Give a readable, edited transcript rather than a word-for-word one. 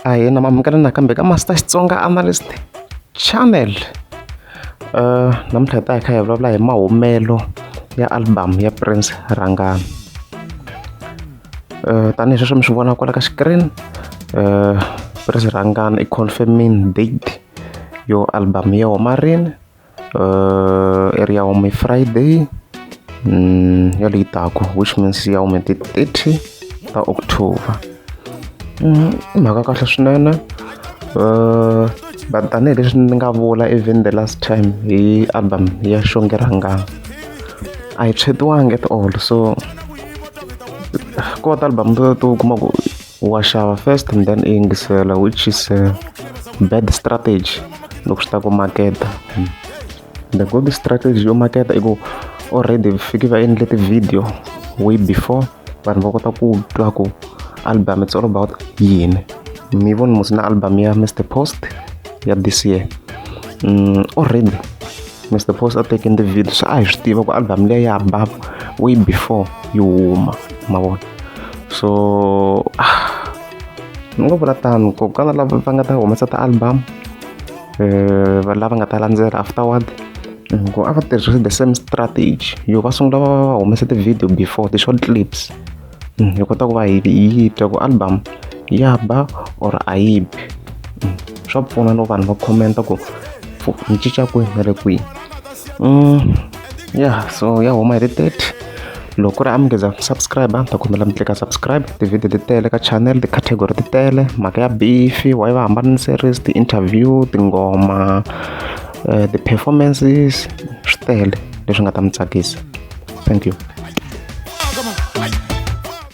Ahee na mamukela nakambe ka Master Xitsonga Analyst Channel. Namuntlha hi ta hi kha hi vulavula hi mahumelo ya album ya Prince Rhangani. Tanihi sweswo mi swi vona kwala ka screen Prince Rhangani i confirming date yo album ya huma rini. I ri ya hume Friday ya leyi taku which means ya hume ti 30 ta October. I mhaka kahle swinene but tanihileswi ni nga vula even the last time hi album ya Xongi Rhangani a yi tshwetiwangi at all so ko va ti-album to u kuma ku wa xava first and then i yingisela which is a bad strategy loko swi ta ku maketa. The good strategy yo maketa i ku already fiki va endle ti-video way before vanhu va kota ku twa ku album it's all about yini. Mi voni musi na album ya Mr Post ya this year already Mr Post a tekini ti-video se a hi swi tiva ku album liya ya ba way before yi huma ma vona so ni ngo vula tano ku ka lava va nga ta humesa ti-album lava nga ta landzela afterward ku a va tirhisi the same strategy yo va sungula va va humesa ti-video before ti-short clips hi kota ku va hi yi twa ku album ya ba or a yi bi. Swa pfuna no vanhu va comment-a ku ni cinca kwihi na le kwihi. Ya so ya huma hi ti 30 loko ku ri a mi ngeza subscribe ni ta kombela mi tlika subscribe ti-video ti tele ka channel ti-category ti tele mhaka ya beef why va hambana series ti-interview tinghoma ti-performances swi tele leswi nga ta mi tsakisa thank you.